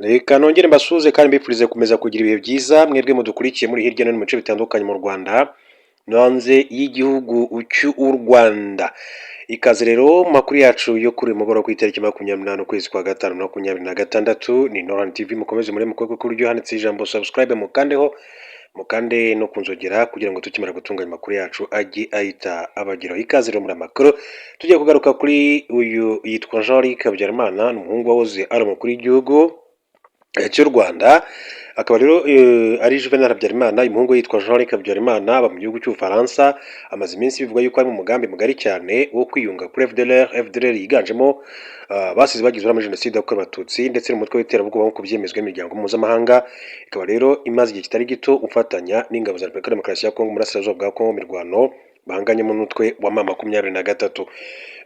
Reka nongere mbasuhuze kandi mbifurize gukomeza kugira ibihe byiza, mwebwe mudukurikiye muri hirya no hino mu bice bitandukanye mu Rwanda no hanze y'igihugu cy'u Rwanda. Ikaze rero mu makuru yacu yo kuri uyu mugoroba ku itariki 28 ukwezi kwa gatanu 2026. Ni Noran TV. Mukomeze muri mu kuboko kw'iburyo handitse ijambo subscribe, mukandeho, mukande no kunzogera kugira ngo tukimara gutunganya amakuru yacu ajye ahita abageraho. Ikaze rero muri amakuru tugiye kugaruka kuri uyu yitwa Jean Luc Habyarimana, ni umuhungu wahoze ari umukuru w'igihugu cy'u Rwanda, akaba rero ari Juvenal Habyarimana. Uyu muhungu yitwa Jean Luc Habyarimana, aba mu gihugu cy'Ubufaransa. Amaze iminsi bivugwa yuko ari mu mugambi mugari cyane wo kwiyunga kuri FDLR. FDLR yiganjemo basize bagize uruhare muri jenoside yakorewe Abatutsi ndetse n'umutwe w'iterabwoba nk'uko byemezwa n'imiryango mpuzamahanga. Ikaba rero imaze igihe kitari gito ufatanya n'ingabo za Repubulika Demokarasi ya Kongo mu burasirazuba bwa Kongo mu mirwano bahanganyemo n'umutwe wa M23.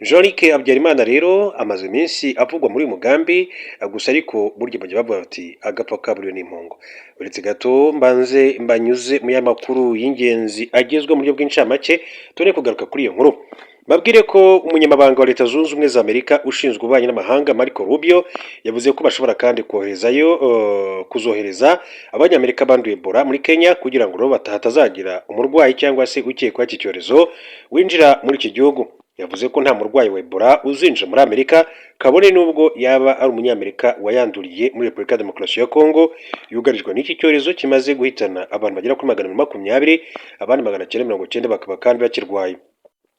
Jean Luc Habyarimana rero amaze iminsi avugwa muri uyu mugambi gusa, ariko burya bajya bavuga bati agapfa kaburiwe n'impongo. Uretse gato mbanze mbanyuze mu y'amakuru y'ingenzi agezwe mu buryo bw'incamake, tubone kugaruka kuri iyo nkuru. Babwire ko umunyamabanga wa Leta Zunze Ubumwe za Amerika ushinzwe ububanyi n'amahanga, Marco Rubio, yavuze ko bashobora kandi koherezayo kuzohereza Abanyamerika banduye Ebola muri Kenya kugira ngo rero hatazagira umurwayi cyangwa se ukekwaho iki cyorezo winjira muri iki gihugu. Yavuze ko nta murwayi wa Ebola uzinjira muri Amerika, kabone n'ubwo yaba ari Umunyamerika wayanduriye muri Repubulika ya Demokarasi ya Kongo yugarijwe n'iki cyorezo kimaze guhitana abantu bagera kuri 220, abandi 990 bakaba kandi bakirwaye.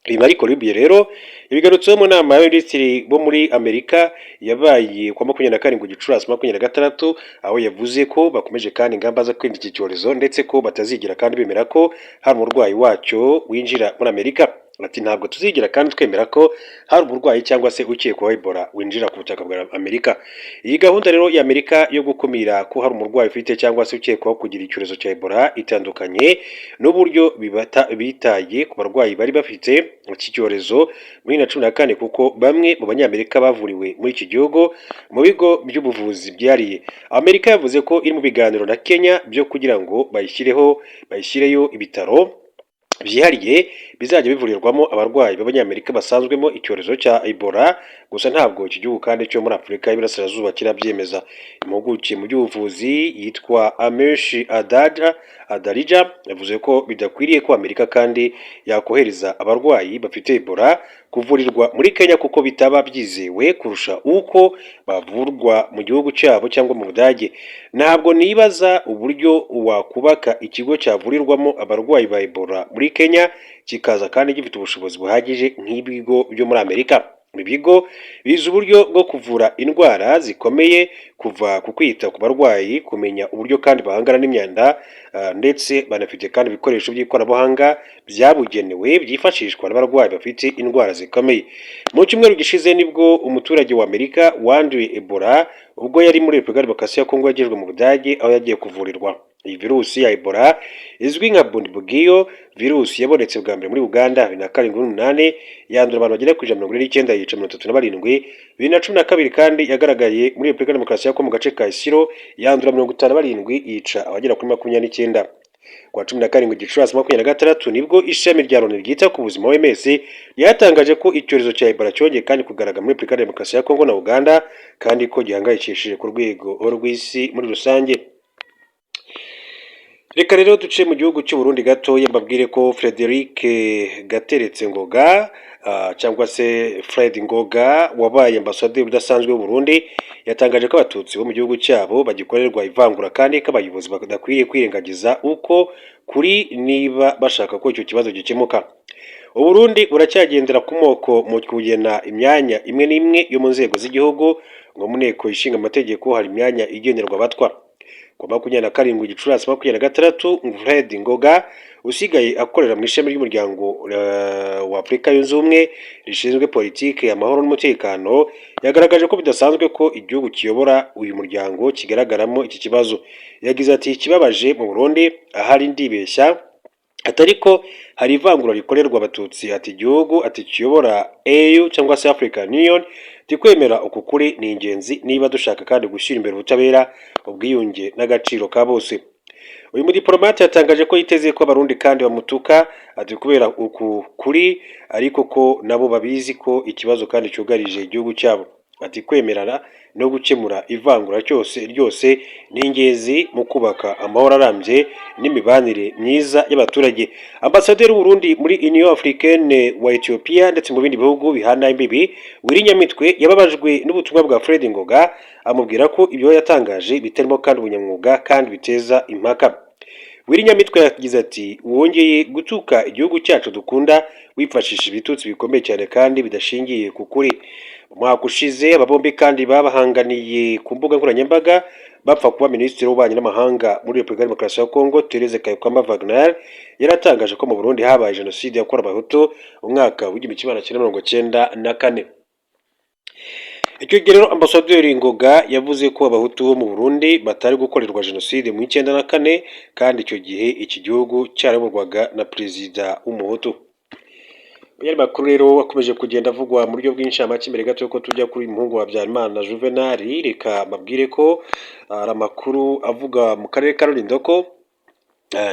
Ibi Marco Rubio rero yabigarutseho mu nama y'abaminisitiri bo muri Amerika yabaye ku wa 27 Gicurasi 2026, aho yavuze ko bakomeje kandi ingamba zo kwirinda iki cyorezo, ndetse ko batazigera kandi bemera ko hari umurwayi wacyo winjira muri Amerika. Ati: "Ntabwo tuzigera kandi twemera ko hari umurwayi cyangwa se ukekwaho Ebola winjira ku butaka bwa Amerika." Iyi gahunda rero ya Amerika yo gukumira ko hari umurwayi ufite cyangwa se ukekwaho kugira icyorezo cya Ebola itandukanye n'uburyo bitaye ku barwayi bari bafite iki cyorezo muri 2014, kuko bamwe mu Banyamerika bavuriwe muri iki gihugu mu bigo by'ubuvuzi byihariye. Amerika yavuze ko iri mu biganiro na Kenya byo kugira ngo bayishyireyo ibitaro byihariye bizajya bivurirwamo abarwayi b'Abanyamerika basanzwemo icyorezo cya Ebola. Gusa ntabwo iki gihugu kandi cyo muri Afurika y'Iburasirazuba kirabyemeza. Impuguke mu by'ubuvuzi yitwa Amesh Adalja yavuze ko bidakwiriye ko Amerika kandi yakohereza abarwayi bafite Ebola kuvurirwa muri Kenya, kuko bitaba byizewe kurusha uko bavurwa mu gihugu cyabo cyangwa mu Budage. "Ntabwo nibaza uburyo wakubaka ikigo cyavurirwamo abarwayi ba Ebola muri Kenya kikaza kandi gifite ubushobozi buhagije nk'ibigo byo muri Amerika. Ibi bigo bizi uburyo bwo kuvura indwara zikomeye, kuva ku kwita ku barwayi, kumenya uburyo kandi bahangana n'imyanda, ndetse banafite kandi ibikoresho by'ikoranabuhanga byabugenewe byifashishwa n'abarwayi bafite indwara zikomeye." Mu cyumweru gishize nibwo umuturage wa Amerika wanduye Ebola ubwo yari muri Repubulika ya Demokarasi ya Kongo yagejejwe mu Budage aho yagiye kuvurirwa. Iyi virusi ya Ebola izwi nka Bundibugyo virusi yabonetse bwa mbere muri Uganda 2007 n'umunani, yandura abantu bagera ku 149, yica 37. 2012 kandi yagaragaye muri Repubulika ya Demokarasi ya Kongo mu gace ka Isiro, yandura 57, yica abagera kuri 29. Ku wa 17 Gicurasi 2026 nibwo ishami rya Loni ryita ku buzima, OMS, ryatangaje ko icyorezo cya Ebola cyongeye kandi kugaragara muri Repubulika ya Demokarasi ya Kongo na Uganda, kandi ko gihangayikishije ku rwego rw'isi muri rusange. Reka rero duce mu gihugu cy'u Burundi gatoya, mbabwire ko Frederic Gateretse Ngoga cyangwa se Fred Ngoga wabaye ambasaderi udasanzwe w'u Burundi yatangaje ko Abatutsi bo mu gihugu cyabo bagikorerwa ivangura, kandi ko abayobozi badakwiriye kwirengagiza uko kuri niba bashaka ko icyo kibazo gikemuka. Uburundi buracyagendera ku moko mu kugena imyanya imwe n'imwe yo mu nzego z'igihugu. Ngo mu Nteko Ishinga Amategeko hari imyanya igenerwa Abatwa. Ku 27 Gicurasi 2026, Fred Ngoga usigaye akorera mu ishami ry'Umuryango wa Afurika Yunze Ubumwe rishinzwe politiki, amahoro n'umutekano, yagaragaje ko bidasanzwe ko igihugu kiyobora uyu muryango kigaragaramo iki kibazo. Yagize ati: "Ikibabaje mu Burundi, ahari ndibeshya atari ko hari ivangura rikorerwa Abatutsi." Ati: "Igihugu," ati, "kiyobora AU cyangwa se African Union." Ati: "Kwemera uku kuri ni ingenzi niba dushaka kandi gushyira imbere ubutabera, ubwiyunge n'agaciro ka bose." Uyu mudiplomate yatangaje ko yiteze ko Abarundi kandi bamutuka, ati kubera uku kuri, ariko ko nabo babizi ko ikibazo kandi cyugarije igihugu cyabo. Ati kwemerana no gukemura ivangura cyose ryose ni ingenzi mu kubaka amahoro arambye n'imibanire myiza y'abaturage. Ambasaderi w'Uburundi muri Union Africaine wa Ethiopia ndetse mu bindi bihugu bihana imbibi, Willy Nyamitwe, yababajwe n'ubutumwa bwa Fred Ngoga, amubwira ko ibyo yatangaje bitarimo kandi ubunyamwuga kandi biteza impaka. Willy Nyamitwe yagize ati: "Wongeye gutuka igihugu cyacu dukunda wifashisha ibitutsi bikomeye cyane kandi bidashingiye ku kuri." Umwaka ushize aba bombi kandi babahanganiye ku mbuga nkoranyambaga, bapfa kuba Minisitiri w'Ububanyi n'Amahanga muri Repubulika ya Demokarasi ya Kongo, Therese Kayikwamba Wagner, yaratangaje ko mu Burundi habaye jenoside yakorewe Abahutu mu mwaka w'1994. Icyo gihe rero Ambasaderi Ngoga yavuze ko Abahutu bo mu Burundi batari gukorerwa jenoside mu 94, kandi icyo gihe iki gihugu cyarayoborwaga na perezida w'Umuhutu. Yari makuru rero akomeje kugenda avugwa mu buryo bw'incamake. Imbere gato yuko tujya kuri uyu muhungu wa Habyarimana Juvenal, reka mbabwire ko hari amakuru avuga mu karere ka Rulindo ko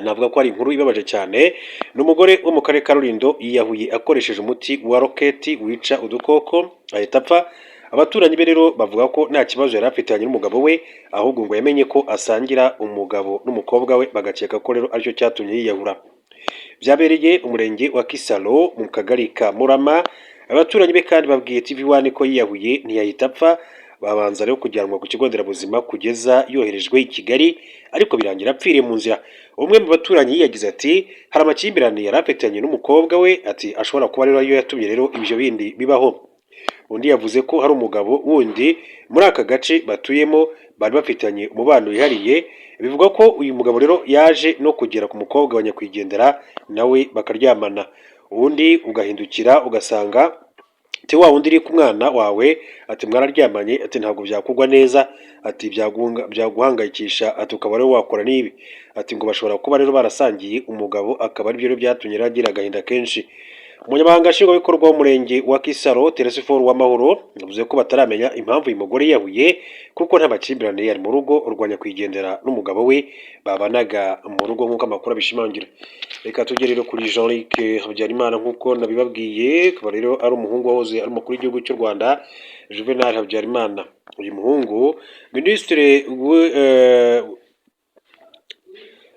navuga ko ari inkuru ibabaje cyane. Ni umugore wo mu karere ka Rulindo yiyahuye akoresheje umuti wa roketi wica udukoko, ahita apfa. Abaturanyi be rero bavuga ko nta kibazo yari afitanye n'umugabo we, ahubwo ngo yamenye ko asangira umugabo n'umukobwa we, bagakeka ko rero aricyo cyatumye yiyahura. Byabereye umurenge wa Kisaro mu kagari ka Murama. Abaturanyi be kandi babwiye TV One ko yiyahuye ntiyahita apfa, babanza rero kujyanwa ku kigo nderabuzima kugeza yoherejwe i Kigali, ariko birangira apfiriye mu nzira. Umwe mu baturanyi yagize ati: "Hari amakimbirane yari afitanye n'umukobwa we," ati ashobora kuba rero ariyo yatumye rero ibyo bindi bibaho. Undi yavuze ko hari umugabo wundi muri aka gace batuyemo bari bafitanye umubano wihariye. Bivugwa ko uyu mugabo rero yaje no kugera ku mukobwa wa nyakwigendera, nawe bakaryamana. Ubundi ugahindukira ugasanga ati wa wundi uri ku mwana wawe, ati mwararyamanye, ati ntabwo byakugwa neza, ati byaguhangayikisha, ati ukaba rero wakora n'ibi. Ati ngo bashobora kuba rero barasangiye umugabo, akaba aribyo rero byatumye rero agira agahinda kenshi. Umunyamabanga Nshingwabikorwa w'umurenge wa Kisaro, Telesiforo Uwamahoro, yavuze ko bataramenya impamvu uyu mugore yiyahuye, kuko nta makimbirane yari mu rugo rwa nyakwigendera n'umugabo we babanaga mu rugo, nk'uko amakuru abishimangira. Reka tujye rero kuri Jean Luc Habyarimana. Nk'uko nabibabwiye, akaba rero ari umuhungu wahoze ari umukuru w'igihugu cy'u Rwanda, Juvenal Habyarimana. Uyu muhungu, Minisitiri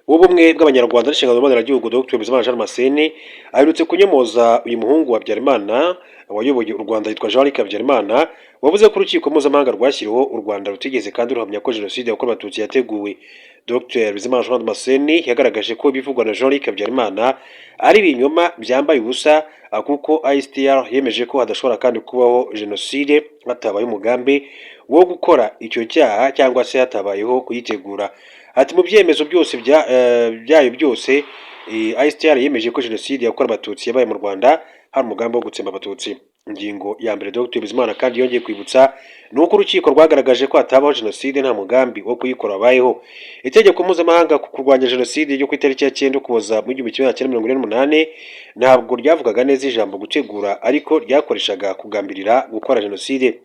w'Ubumwe bw'Abanyarwanda n'Inshingano Mboneragihugu, Dr Bizimana Jean Damascene, aherutse kunyomoza uyu muhungu wa Habyarimana wayoboye u Rwanda yitwa Jean Luc Habyarimana, wavuze ko urukiko mpuzamahanga rwashyiriweho u Rwanda rutigeze kandi ruhamya ko jenoside yakorewe Abatutsi yateguwe. Dr Bizimana Jean Damascene yagaragaje ko ibivugwa na Jean Luc Habyarimana ari ibinyoma byambaye ubusa, kuko ICTR yemeje ko hadashobora kandi kubaho jenoside hatabaye umugambi wo gukora icyo cyaha cyangwa se hatabayeho kuyitegura. Ati mu byemezo byose byayo byose, ICTR yemeje ko jenoside yakorewe Abatutsi yabaye mu Rwanda hari umugambi wo gutsemba Abatutsi. Ingingo ya mbere Dr Bizimana kandi yongeye kwibutsa ni uko urukiko rwagaragaje ko hatabaho jenoside nta mugambi wo kuyikora wabayeho. Itegeko mpuzamahanga ku kurwanya jenoside ryo ku itariki ya 9 Ukuboza mu 1948 ntabwo ryavugaga neza ijambo gutegura, ariko ryakoreshaga kugambirira gukora jenoside.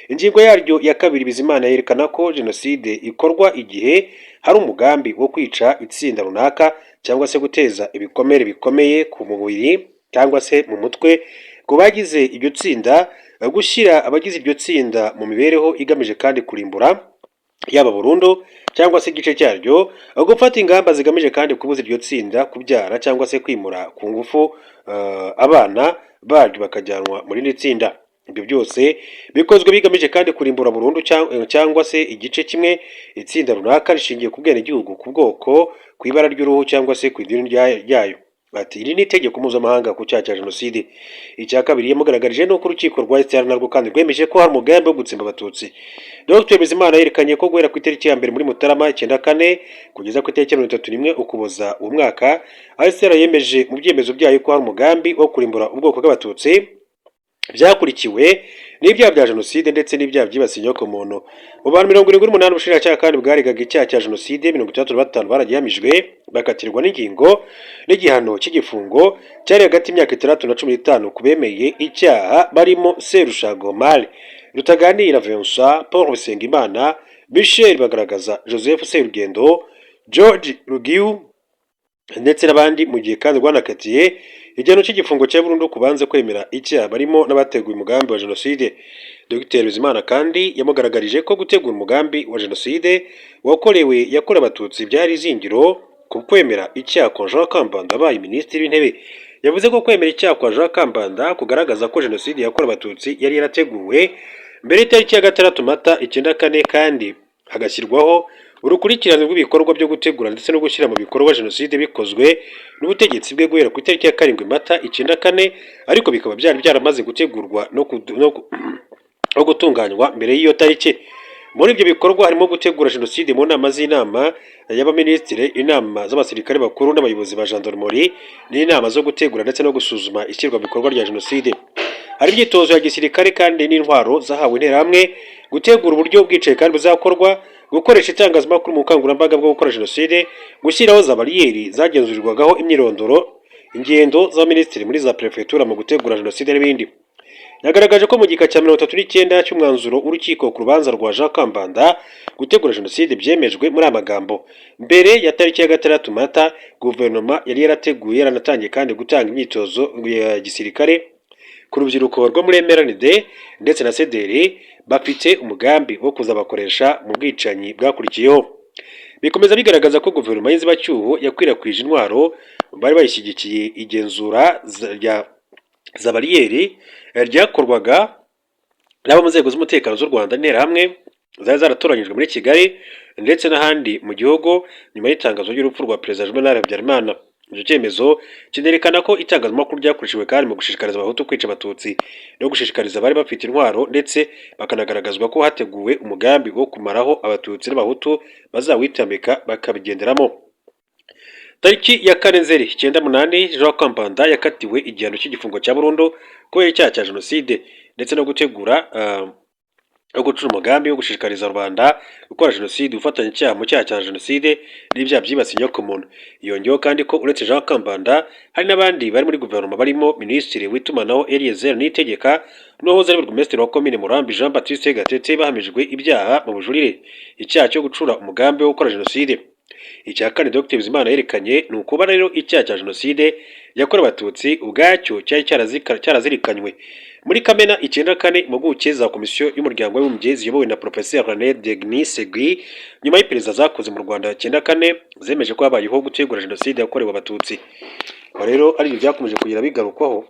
Ingingo yaryo ya kabiri, Bizimana, yerekana ko jenoside ikorwa igihe hari umugambi wo kwica itsinda runaka cyangwa se guteza ibikomere bikomeye ku mubiri cyangwa se mu mutwe ku bagize iryo tsinda, gushyira abagize iryo tsinda mu mibereho igamije kandi kurimbura yaba burundu cyangwa se igice cyaryo, gufata ingamba zigamije kandi kubuza iryo tsinda kubyara cyangwa se kwimura ku ngufu abana baryo bakajyanwa mu rindi tsinda. Ibyo byose bikozwe bigamije kandi kurimbura burundu cyangwa se igice kimwe itsinda runaka rishingiye ku bwenegihugu, ku bwoko, ku ibara ry'uruhu cyangwa se ku idini ryayo. Ati iri ni itegeko mpuzamahanga ku cyaha cya jenoside. Icya kabiri yamugaragarije ni uko urukiko rwa ICTR narwo kandi rwemeje ko hari umugambi wo gutsemba Abatutsi. Dr Bizimana yerekanye ko guhera ku itariki ya 1 muri Mutarama 94 kugeza ku itariki ya 31 Ukuboza uwo mwaka, ICTR yemeje mu byemezo byayo ko hari umugambi wo kurimbura ubwoko bw'Abatutsi, byakurikiwe n'ibyaha bya jenoside ndetse n'ibyaha byibasiye inyokomuntu. Mu bantu 78 ubushinjacyaha kandi bwaregaga icyaha cya jenoside, 65 baragihamijwe, bakatirwa n'ingingo n'igihano cy'igifungo cyari hagati y'imyaka 6 na 15 ku bemeye icyaha, barimo Serushago Mari, Rutaganira Vincent, Paul Bisengimana, Michel Bagaragaza, Joseph Serugendo, George Rugiu ndetse n'abandi, mu gihe kandi rwanakatiye igihano cy'igifungo cya burundu ku banze kwemera icyaha, barimo n'abateguye umugambi wa jenoside. Dr Bizimana kandi yamugaragarije ko gutegura umugambi wa jenoside wakorewe yakorewe Abatutsi byari izingiro ku kwemera icyaha kwa Jean Kambanda wabaye Minisitiri w'Intebe. Yavuze ko kwemera icyaha kwa Jean Kambanda kugaragaza ko jenoside yakorewe Abatutsi yari yarateguwe mbere y'itariki ya 6 Mata 94, kandi hagashyirwaho urukurikirane rw'ibikorwa byo gutegura ndetse no gushyira mu bikorwa jenoside bikozwe n'ubutegetsi bwe guhera ku itariki ya 7 Mata 94, ariko bikaba byari byaramaze gutegurwa no gutunganywa mbere y'iyo tariki. Muri ibyo bikorwa harimo gutegura jenoside mu nama z'inama y'abaminisitiri, inama z'abasirikare bakuru n'abayobozi ba gendarmerie, n'inama zo gutegura ndetse no gusuzuma ishyirwa mu bikorwa rya jenoside. Hari imyitozo ya gisirikare kandi n'intwaro zahawe Interahamwe, gutegura uburyo ubwicanyi kandi buzakorwa, gukoresha itangazamakuru mu bukangurambaga bwo gukora jenoside, gushyiraho za bariyeri zagenzurirwagaho imyirondoro, ingendo z'abaminisitiri muri za perefegitura mu gutegura jenoside n'ibindi. Yagaragaje ko mu gika cya 39 cy'umwanzuro w'urukiko ku rubanza rwa Jean Kambanda, gutegura jenoside byemejwe muri aya magambo: mbere ya tariki ya 6 Mata, guverinoma yari yarateguye, yaranatangiye kandi gutanga imyitozo ya gisirikare ku rubyiruko rwo muri MRND ndetse na CDR, bafite umugambi wo kuzabakoresha mu bwicanyi bwakurikiyeho. Bikomeza bigaragaza ko guverinoma y'inzibacyuho yakwirakwije intwaro bari bayishyigikiye, igenzura rya za bariyeri ryakorwaga n'abo mu nzego z'umutekano z'u Rwanda n'Interahamwe zari zaratoranyijwe muri Kigali ndetse n'ahandi mu gihugu nyuma y'itangazo ry'urupfu rwa Perezida Juvenal Habyarimana. Icyo cyemezo kinerekana ko itangazamakuru ryakoreshejwe kandi mu gushishikariza Abahutu kwica Abatutsi no gushishikariza abari bafite intwaro, ndetse bakanagaragazwa ko hateguwe umugambi wo kumaraho Abatutsi n'Abahutu bazawitambika bakabigenderamo. Tariki ya 4 Nzeri 98, Jean Kambanda yakatiwe igihano cy'igifungo cya burundu kubera icyaha cya jenoside ndetse no gutegura no gucura umugambi wo gushishikariza rubanda gukora jenoside, ubufatanyacyaha mu cyaha cya jenoside n'ibyaha byibasiye inyokomuntu. Yongeyeho kandi ko uretse Jean Kambanda hari n'abandi bari muri guverinoma, barimo Minisitiri w'Itumanaho Eliezer Niyitegeka n'uwahoze ari Burugumesitiri wa Komine Murambi Jean Baptiste Gatete, bahamijwe ibyaha mu bujurire, icyaha cyo gucura umugambi wo gukora jenoside. Icya kane Dr Bizimana yerekanye ni ukuba rero icyaha cya jenoside yakorewe Abatutsi ubwacyo cyari cyarazirikanywe muri Kamena 94. Impuguke za Komisiyo y'Umuryango w'Abibumbye ziyobowe na Professeur René Denis-Segui, nyuma y'iperereza zakoze mu Rwanda 94, zemeje ko habayeho gutegura jenoside yakorewe Abatutsi. Aho rero ari ibyo byakomeje kugira bigarukwaho.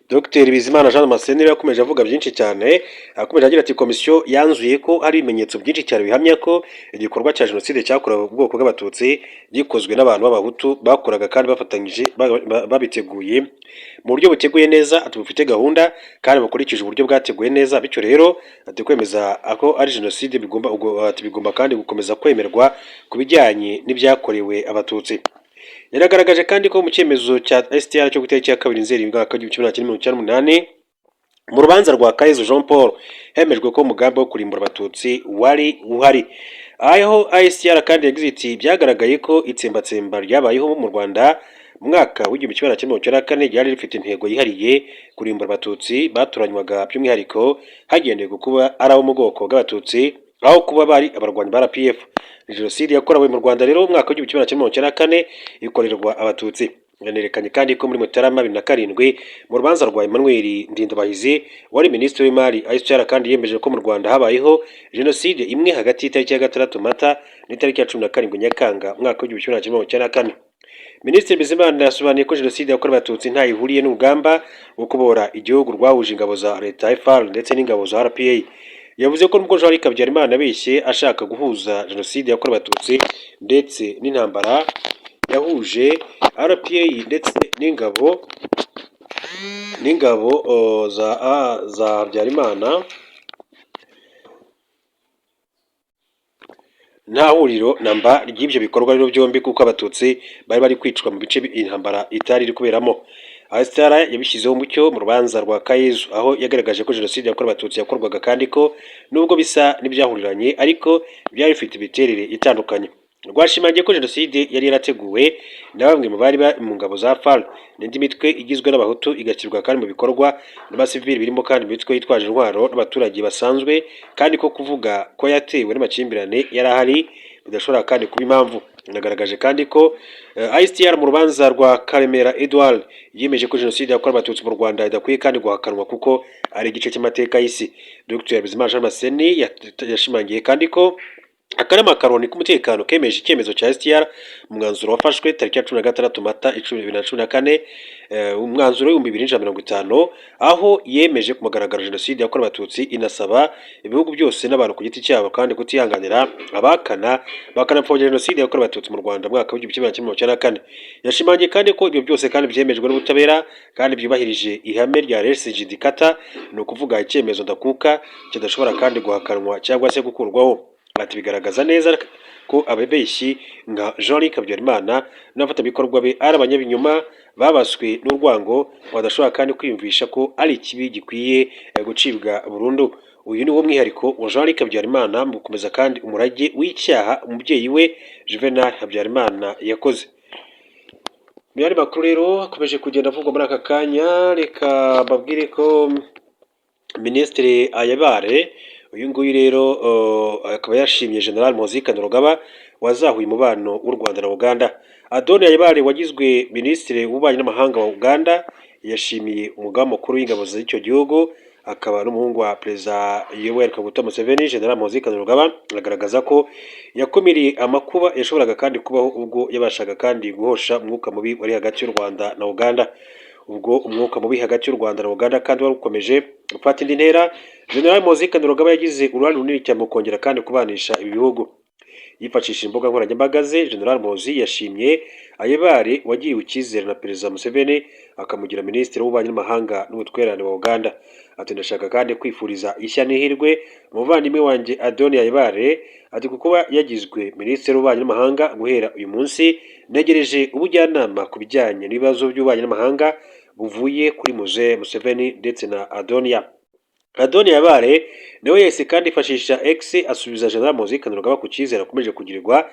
Dr Bizimana Jean Damascene yakomeje avuga byinshi cyane. Akomeje agira ati: "Komisiyo yanzuye ko hari ibimenyetso byinshi cyane bihamya ko igikorwa cya jenoside cyakorewe ubwoko bw'Abatutsi gikozwe n'abantu b'Abahutu bakoraga kandi bafatanyije, babiteguye mu buryo buteguye neza", ati bufite gahunda kandi bukurikije uburyo bwateguye neza. Bityo rero, ati kwemeza ko ari jenoside bigomba, ati bigomba kandi gukomeza kwemerwa ku bijyanye n'ibyakorewe Abatutsi. Yaragaragaje kandi ko mu cyemezo cya STR cyo ku itariki ya 2 Nzeri umwaka w'1998, mu rubanza rwa Kayezu Jean Paul, hemejwe ko umugambi wo kurimbura Abatutsi wari uhari. Aho ICTR kandi yagize iti: "Byagaragaye ko itsembatsemba ryabayeho mu Rwanda mu mwaka w'1994 ryari rifite intego yihariye: kurimbura Abatutsi batoranywaga by'umwihariko hagendewe ku kuba ari abo mu bwoko bw'Abatutsi aho kuba bari abarwanyi ba RPF." Jenoside yakorewe mu Rwanda rero mu mwaka w'1994 ikorerwa Abatutsi. Yanerekanye kandi ko muri Mutarama 2007, mu rubanza rwa Emmanuel Ndindabahizi wari Minisitiri w'Imari, ICTR kandi yemeje ko mu Rwanda habayeho jenoside imwe hagati y'itariki ya 6 Mata n'itariki ya 17 Nyakanga umwaka w'1994. Minisitiri Bizimana yasobanuye ko jenoside yakorewe Abatutsi ntaho ihuriye n'urugamba rwo kubohora igihugu rwahuje ingabo za leta FAR ndetse n'ingabo za RPA. Yavuze ko nubwo Jean Luc Habyarimana abeshye ashaka guhuza jenoside yakorewe Abatutsi ndetse n'intambara yahuje RPA ndetse n'ingabo za Habyarimana, nta huriro na mba ry'ibyo bikorwa rero byombi, kuko Abatutsi bari bari kwicwa mu bice intambara itari iri kuberamo. ICTR yabishyizeho umucyo mu rubanza rwa Kayezu, aho yagaragaje ko jenoside yakorewe Abatutsi yakorwaga, kandi ko nubwo bisa n'ibyahuriranye ariko byari bifite imiterere itandukanye. Rwashimangiye ko jenoside yari yarateguwe na bamwe mu bari mu ngabo za FAR n'indi mitwe igizwe n'Abahutu, igashyirwa kandi mu bikorwa n'abasivili, birimo kandi imitwe yitwaje intwaro n'abaturage basanzwe, kandi ko kuvuga ko yatewe n'amakimbirane yari ahari bidashobora kandi kuba impamvu. Yanagaragaje kandi ko ICTR mu rubanza rwa Karemera Edouard yemeje ko jenoside yakorewe Abatutsi mu Rwanda idakwiye kandi guhakanwa kuko ari igice cy'amateka y'isi. Dr Bizimana Jean Damascene yashimangiye kandi ko akanama ka Loni k'umutekano kemeje icyemezo cya ICTR mu mwanzuro wafashwe tariki ya 16 Mata 2014, umwanzuro w'2150, aho yemeje ku mugaragaro jenoside yakorewe Abatutsi, inasaba ibihugu byose n'abantu ku giti cyabo kandi kutihanganira abahakana bakanapfobya jenoside yakorewe Abatutsi mu Rwanda mu mwaka w'1994. Yashimangiye kandi ko ibyo byose kandi byemejwe n'ubutabera kandi byubahirije ihame rya res judicata, ni ukuvuga icyemezo ndakuka kidashobora kandi guhakanwa cyangwa se gukurwaho. Ati: "Bigaragaza neza ko ababeshyi nka Jean Luc Habyarimana n'abafatanyabikorwa be ari abanyabinyoma babaswe n'urwango, badashobora kandi kwiyumvisha ko ari ikibi gikwiye gucibwa burundu." Uyu ni wo mwihariko wa Jean Luc Habyarimana mu gukomeza kandi umurage w'icyaha umubyeyi we Juvenal Habyarimana yakoze. Mu yandi makuru rero akomeje kugenda avugwa muri aka kanya, reka mbabwire ko Minisitiri Ayebare, uyu nguyu rero akaba yashimye General Muhoozi Kainerugaba wazahuye umubano w'u Rwanda na Uganda. Adonia Ayebare wagizwe Minisitiri w'Ububanyi n'Amahanga wa Uganda yashimiye umugaba mukuru w'ingabo z'icyo gihugu akaba n'umuhungu wa Perezida Yoweri Kaguta Museveni, General Muhoozi Kainerugaba, agaragaza ko yakumiriye amakuba yashoboraga kandi kubaho ubwo yabashaga kandi guhosha umwuka mubi wari hagati y'u Rwanda na Uganda. Ubwo umwuka mubi hagati y'u Rwanda na Uganda kandi wari ukomeje gufata indi ntera, General Muhoozi Kainerugaba yagize uruhare runini cyane mu kongera kandi kubanisha ibi bihugu. Yifashishije imbuga nkoranyambaga ze, General Muhoozi yashimye Ayebare wagiriwe icyizere na Perezida Museveni akamugira Minisitiri w'Ububanyi n'Amahanga n'Ubutwererane wa Uganda. Ati: "Ndashaka kandi kwifuriza ishya n'ihirwe umuvandimwe wanjye Adonia Ayebare." Ati: "Kuba yagizwe Minisitiri w'Ububanyi n'Amahanga, guhera uyu munsi ntegereje ubujyanama ku bijyanye n'ibibazo by'ububanyi n'amahanga buvuye kuri Muzehe Museveni ndetse na Adonia." Adonia Ayebare nawe yahise kandi yifashisha X asubiza General Muhoozi Kainerugaba ku cyizere akomeje kugirirwa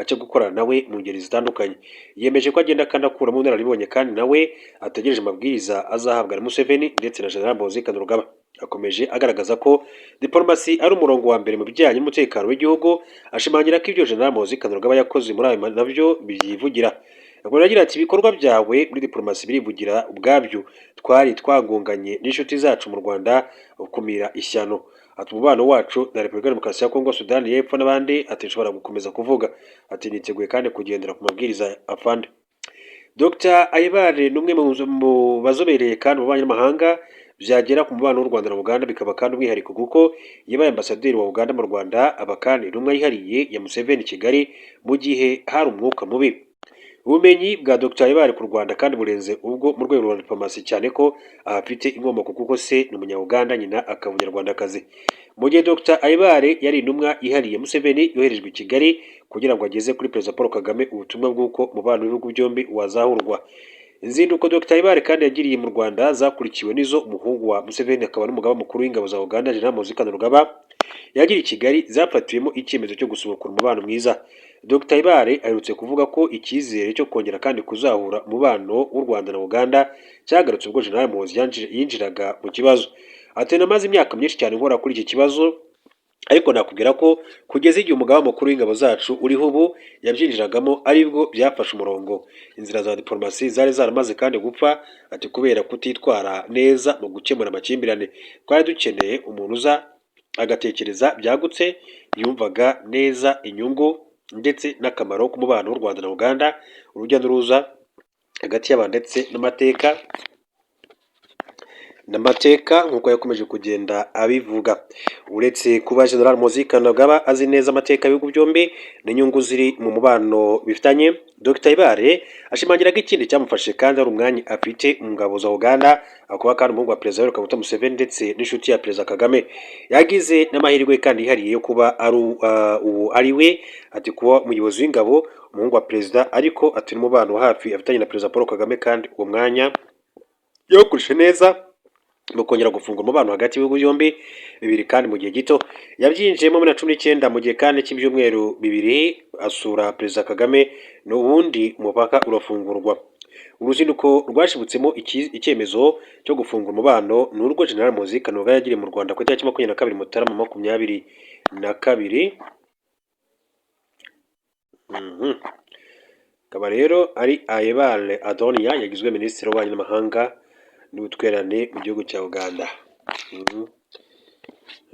cyo gukorana nawe mu ngeri zitandukanye. Yemeje ko agenda kandi akuramo ubunararibonye kandi nawe ategereje amabwiriza azahabwa na Museveni ndetse na General Muhoozi Kainerugaba. Akomeje agaragaza ko diplomasi ari umurongo wa mbere mu bijyanye n'umutekano w'igihugu, ashimangira ko ibyo General Muhoozi Kainerugaba yakoze muri ayo nabyo byivugira. Akomeza agira ati: "Ibikorwa byawe muri diplomasi birivugira ubwabyo. Twari twagonganye n'inshuti zacu mu Rwanda, ukumira ishyano." Ati: "Umubano wacu na Repubulika ya Demokarasi ya Kongo, Sudani y'Epfo n'abandi." Ati: "Nshobora gukomeza kuvuga." Ati: "Niteguye kandi kugendera ku mabwiriza afande." Dr Ayebare ni umwe mu bazobereye kandi mu bubanyi n'amahanga, byagera ku mubano w'u Rwanda na Uganda bikaba kandi umwihariko, kuko yabaye ambasaderi wa Uganda mu Rwanda, aba kandi intumwa yihariye ya Museveni i Kigali mu gihe hari umwuka mubi. Ubumenyi bwa Dr Ayebare ku Rwanda kandi burenze ubwo mu rwego rwa diplomasi, cyane ko ahafite inkomoko kuko se ni Umunya-Uganda, nyina akaba Umunyarwandakazi. Mu gihe Dr Ayebare yari intumwa yihariye Museveni yoherejwe i Kigali kugira ngo ageze kuri Perezida Paul Kagame ubutumwa bw'uko umubano w'ibihugu byombi wazahurwa. Inzinduko Dr Ayebare kandi yagiriye mu Rwanda zakurikiwe n'izo umuhungu wa Museveni akaba n'umugaba mukuru w'ingabo za Uganda, General Muhoozi Kainerugaba, yagiriye i Kigali, zafatiwemo icyemezo cyo gusubukura umubano mwiza. Dr Ayebare aherutse kuvuga ko icyizere cyo kongera kandi kuzahura umubano w'u Rwanda na Uganda cyagarutse ubwo General Muhoozi yinjiraga mu kibazo. Ati: "Namaze imyaka myinshi cyane nkora kuri iki kibazo, ariko nakubwira ko kugeza igihe umugaba mukuru w'ingabo zacu uriho ubu yabyinjiragamo aribwo byafashe umurongo. Inzira za diplomasi zari zaramaze kandi gupfa." Ati: "Kubera kutitwara neza mu gukemura amakimbirane, twari dukeneye umuntu uza agatekereza byagutse." Yumvaga neza inyungu ndetse n'akamaro k'umubano w'u Rwanda na Uganda, urujya n'uruza hagati y'abantu ndetse n'amateka nk'uko yakomeje kugenda abivuga. Uretse kuba General Muhoozi Kainerugaba azi neza amateka y'ibihugu byombi n'inyungu ziri mu mubano bifitanye, Dr Ayebare ashimangira ko ikindi cyamufashije kandi ari umwanya afite mu ngabo za Uganda, akaba kandi umuhungu wa Perezida Yoweri Kaguta Museveni ndetse n'inshuti ya Perezida Kagame. Yagize n'amahirwe kandi yihariye yo kuba ari ubu ari we, ati kuba umuyobozi w'ingabo, umuhungu wa perezida, ariko ati n'umubano wa hafi afitanye na Perezida Paul Kagame, kandi uwo mwanya yawukoresheje neza mu kongera gufungura umubano hagati y'ibihugu byombi bibiri kandi mu gihe gito. Yabyinjiyemo muri 19 mu gihe kandi cy'ibyumweru 2 asura Perezida Kagame, n'ubundi umupaka urafungurwa. Uruzinduko rwashibutsemo icyemezo cyo gufungura umubano ni urwo General Muhoozi Kainerugaba yagiriye mu Rwanda ku itariki 22 Mutarama 22. Akaba rero ari Ayebare Adonia yagizwe minisitiri w'ububanyi n'amahanga n'ubutwererane mu gihugu cya Uganda.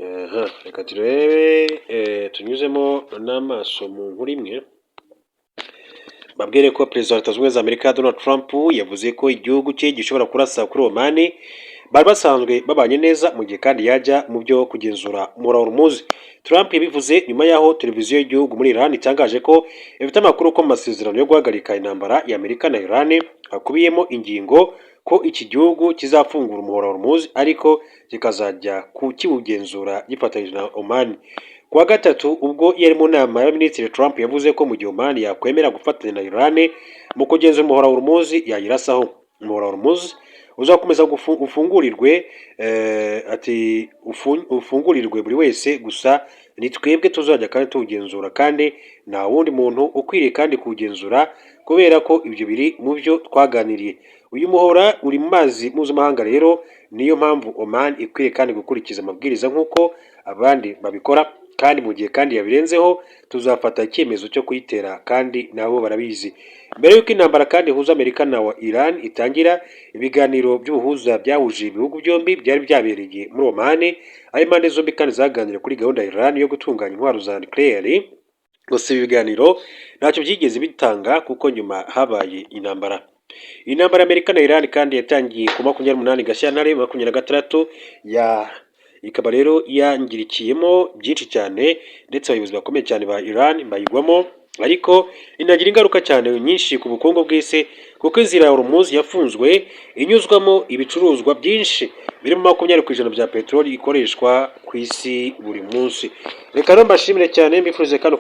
Aha, reka turebe, tunyuzemo n'amaso mu nkuru imwe. Babwire ko Perezida wa Leta Zunze Ubumwe za Amerika Donald Trump yavuze ko igihugu cye gishobora kurasa kuri Oman bari basanzwe babanye neza, mu gihe kandi yajya mu byo kugenzura umuhora wa Hormuz. Trump yabivuze nyuma y'aho televiziyo y'igihugu muri Iran itangaje ko ifite amakuru ko mu masezerano yo guhagarika intambara ya Amerika na Iran hakubiyemo ingingo ko iki gihugu kizafungura umuhora wa Hormuz, ariko kikazajya kiwugenzura gifatanyije na Oman. Ku wa gatatu, ubwo yari mu nama y'abaminisitiri, Trump yavuze ko mu gihe Oman yakwemera gufatanya na Iran mu kugenzura umuhora wa Hormuz, yayirasaho. Umuhora wa Hormuz uzakomeza ufungurirwe, ati ufungurirwe buri wese, gusa ni twebwe tuzajya kandi tuwugenzura, kandi nta wundi muntu ukwiriye kandi kuwugenzura, kubera ko ibyo biri mu byo twaganiriye. Uyu muhora uri mu mazi mpuzamahanga, rero niyo mpamvu Oman ikwiye kandi gukurikiza amabwiriza nk'uko abandi babikora, kandi mu gihe kandi yabirenzeho tuzafata icyemezo cyo kuyitera, kandi nabo barabizi. Mbere y'uko intambara kandi ihuza Amerika na Iran itangira, ibiganiro by'ubuhuza byahuje ibihugu byombi byari byabereye muri Oman, aho impande zombi kandi zaganiriye kuri gahunda ya Iran yo gutunganya intwaro za nucléaire. Gusa ibi biganiro ntacyo byigeze bitanga kuko nyuma habaye intambara. Intambara ya Amerika na Iran kandi yatangiye ku 28 Gashyantare 26 ya, ikaba rero yangirikiyemo byinshi cyane, ndetse abayobozi bakomeye cyane ba Iran bayigwamo, ariko inagira ingaruka cyane nyinshi ku bukungu bw'isi, kuko inzira ya Hormuz yafunzwe inyuzwamo ibicuruzwa byinshi birimo 20% bya peteroli ikoreshwa ku isi buri munsi. Reka rero mbashimire cyane, mbifurize kandi.